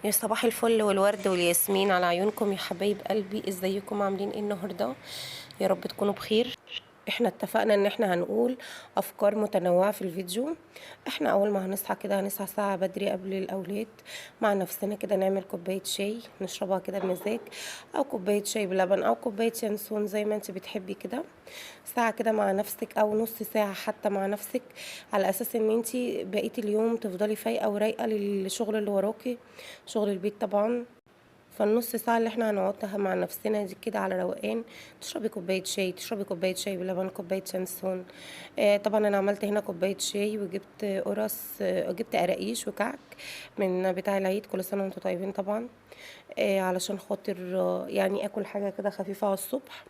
يا صباح الفل والورد والياسمين على عيونكم يا حبايب قلبي. ازيكم؟ عاملين ايه النهارده؟ يا رب تكونوا بخير. احنا اتفقنا ان احنا هنقول افكار متنوعة في الفيديو. احنا اول ما هنصحى كده هنصحى ساعة بدري قبل الاولاد مع نفسنا كده، نعمل كوباية شاي نشربها كده بمزاج، او كوباية شاي بلبن، او كوباية ينسون زي ما انت بتحبي كده. ساعة كده مع نفسك او نص ساعة حتى مع نفسك، على اساس ان انت بقية اليوم تفضلي فايقة ورايقة للشغل اللي وراكي، شغل البيت طبعا. فالنص ساعة اللي احنا هنقعدها مع نفسنا دي كده على روقان، تشربي كوباية شاي، تشربي كوباية شاي بلبن، كوباية ينسون. طبعا انا عملت هنا كوباية شاي وجبت قرص، جبت قراقيش وكعك من بتاع العيد، كل سنة وانتم طيبين طبعا، علشان خاطر اكل حاجة كده خفيفة على الصبح.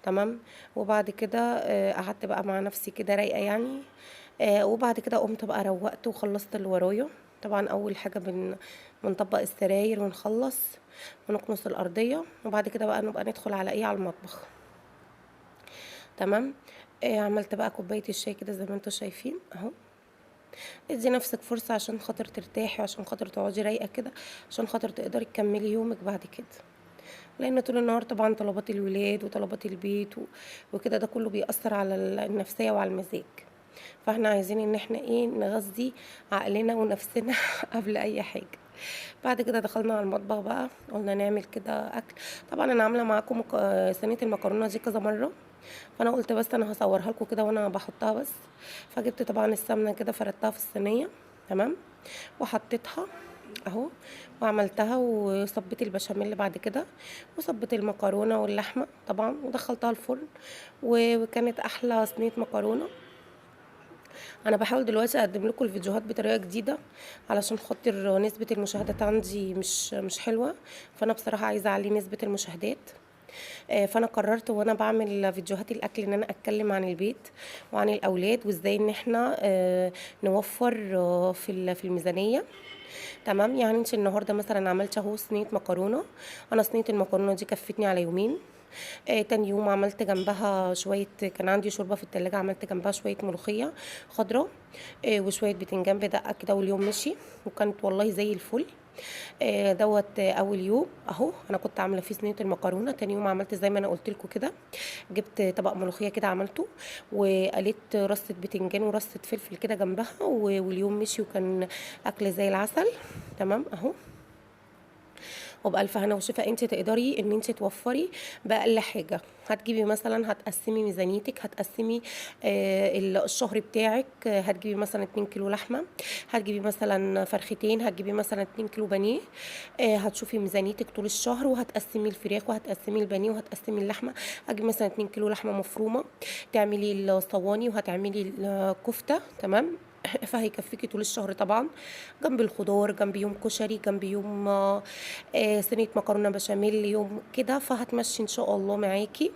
تمام. وبعد كده قعدت بقى مع نفسي كده رايقة يعني. وبعد كده قمت بقى روقت وخلصت اللي ورايا. طبعا اول حاجة بنطبق السراير ونخلص ونكنس الارضية، وبعد كده بقى نبقى ندخل على ايه، على المطبخ. تمام. عملت بقى كوباية الشاي كده زي ما انتم شايفين اهو. ادي نفسك فرصة عشان خاطر ترتاحي، وعشان خاطر تقعدي رايقة كده، عشان خاطر تقدري تكملي يومك بعد كده، لان طول النهار طبعا طلبات الولاد وطلبات البيت وكده، ده كله بيأثر على النفسية وعلى المزاج. فاحنا عايزين ان احنا ايه، نغذي عقلنا ونفسنا قبل اي حاجة. بعد كده دخلنا على المطبخ بقى، قلنا نعمل كده اكل. طبعا انا عاملة معاكم صينية المكرونة دي كذا مرة، فانا قلت بس انا هصورها لكم كده وانا بحطها بس. فجبت طبعا السمنة كده فردتها في الصينية، تمام، وحطيتها اهو وعملتها، وصبيت البشاميل بعد كده، وصبيت المكرونه واللحمة طبعا، ودخلتها الفرن، وكانت احلى صينية مكرونه. انا بحاول دلوقتي اقدم لكم الفيديوهات بطريقة جديدة علشان خاطر نسبه المشاهدات عندي مش حلوة، فانا بصراحة عايزه اعلي نسبه المشاهدات. فانا قررت وانا بعمل فيديوهات الاكل ان انا اتكلم عن البيت وعن الاولاد، وازاي ان احنا نوفر في الميزانية. تمام. انت النهارده مثلا عملت اهو صينية مكرونه، انا صينية المكرونه دي كفتني على يومين. تاني يوم عملت جنبها شوية، كان عندي شوربة في التلاجة، عملت جنبها شوية ملوخية خضراء، وشوية بتنجان بدقة كده، واليوم مشي وكانت والله زي الفل. دوت، اول يوم اهو انا كنت عامله فيه صينية المكرونه. تاني يوم عملت زي ما انا قلت لكم كده، جبت طبق ملوخية كده عملته، وقليت رصه بتنجان ورصه فلفل كده جنبها، واليوم مشي وكان اكل زي العسل. تمام اهو. وبألف هنا وشفا. انت تقدري ان انت توفري بأقل حاجة. هتجيبي مثلا، هتقسمي ميزانيتك، هتقسمي، الشهر بتاعك، هتجيبي مثلا 2 كيلو لحمة، هتجيبي مثلا فرختين، هتجيبي مثلا 2 كيلو بانيه، هتشوفي ميزانيتك طول الشهر، وهتقسمي الفراخ وهتقسمي البانيه وهتقسمي اللحمة. هتجيبي مثلا 2 كيلو لحمة مفرومة، تعملي الصواني وهتعملي الكفتة. تمام. فهيكفيكي طول الشهر طبعا، جنب الخضار، جنب يوم كشري، جنب يوم، صينية مكرونة بشاميل، يوم كده. فهتمشي ان شاء الله معاكي،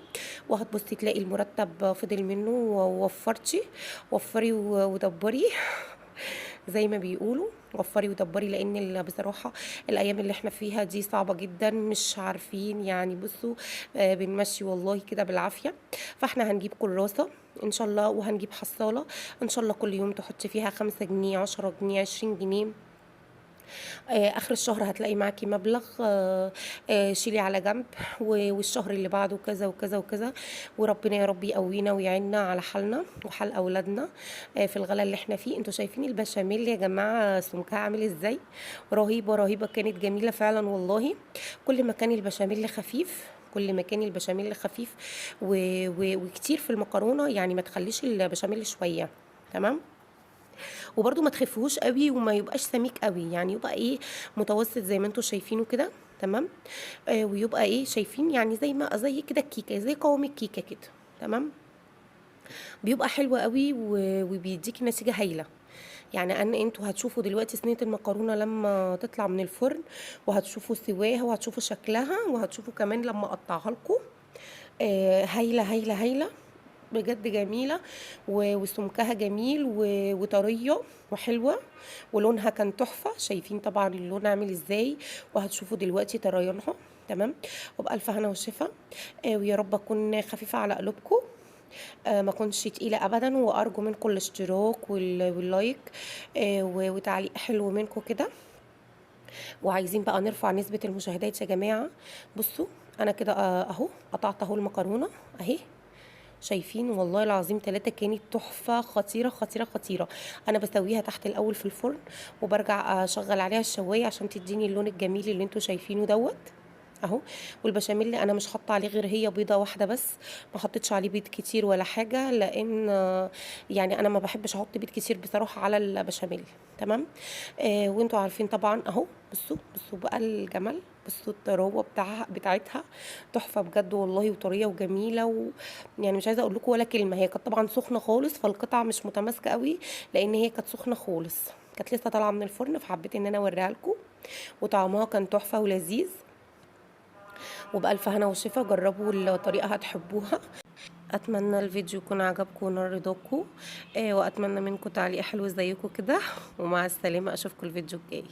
وهتبصي تلاقي المرتب فضل منه ووفرتي. وفري ودبري زي ما بيقولوا، وفري ودبري، لان بصراحة الايام اللي احنا فيها دي صعبة جدا، مش عارفين بصوا، بنمشي والله كده بالعافية. فاحنا هنجيب كراسة ان شاء الله، وهنجيب حصالة ان شاء الله، كل يوم تحطي فيها 5 جنيه، 10 جنيه، 20 جنيه. اخر الشهر هتلاقي معاكي مبلغ، شيلي على جنب، والشهر اللي بعده كذا وكذا وكذا. وربنا يا رب يقوينا ويعيننا على حالنا وحال اولادنا، في الغلا اللي احنا فيه. انتوا شايفين البشاميل يا جماعة سمكها عامل ازاي؟ رهيبة رهيبة، كانت جميلة فعلا والله. كل ما كان البشاميل خفيف، كل ما كان البشاميل خفيف وكتير في المكرونه، ما تخليش البشاميل شوية. تمام. وبرده ما تخفوش قوي وما يبقاش سميك قوي، يبقى متوسط زي ما انتم شايفينه كده. تمام. ويبقى شايفين زي ما زي كده الكيكه، زي قوام الكيكه كده. تمام. بيبقى حلو قوي وبيديكي نتيجة هايلة. ان انتوا هتشوفوا دلوقتي صينية المكرونه لما تطلع من الفرن، وهتشوفوا سواها وهتشوفوا شكلها، وهتشوفوا كمان لما اقطعها لكم. هايلة هايلة هايلة بجد، جميلة وسمكها جميل وطريه وحلوه، ولونها كان تحفة. شايفين طبعا اللون عامل ازاي، وهتشوفوا دلوقتي طريانها. تمام. وبألف هنا وشفا. ويا رب اكون خفيفة على قلوبكم، ما كنتش تقيلة ابدا. وارجو منكم الاشتراك واللايك، وتعليق حلو منكم كده. وعايزين بقى نرفع نسبة المشاهدات يا جماعة. بصوا انا كده اهو قطعت اهو المكرونة اهي، شايفين والله العظيم 3 كانت تحفة خطيرة خطيرة خطيرة. انا بسويها تحت الاول في الفرن وبرجع اشغل عليها الشواية عشان تديني اللون الجميل اللي انتوا شايفينه دوت اهو. والبشاميل انا مش حاطه عليه غير هي بيضة واحدة بس، ما حطيتش عليه بيض كتير ولا حاجة، لان انا ما بحبش احط بيض كتير بصراحة على البشاميل. تمام. وانتوا عارفين طبعا اهو. بصوا بقى الجمال، بصوا الطراوه بتاعتها تحفة بجد والله، وطريه وجميلة مش عايزه اقول لكم ولا كلمة. هي كانت طبعا سخنة خالص، فالقطعه مش متماسكة قوي لان هي كانت سخنة خالص، كانت لسه طالعه من الفرن، فحبيت ان انا اوريها لكم. وطعمها كان تحفة ولذيذ، وبألف هنا وشفا. جربوا الطريقة هتحبوها. اتمنى الفيديو يكون عجبكم ونال رضاكم، واتمنى منكم تعليق حلو زيكم كده. ومع السلامة، اشوفكم الفيديو الجاي.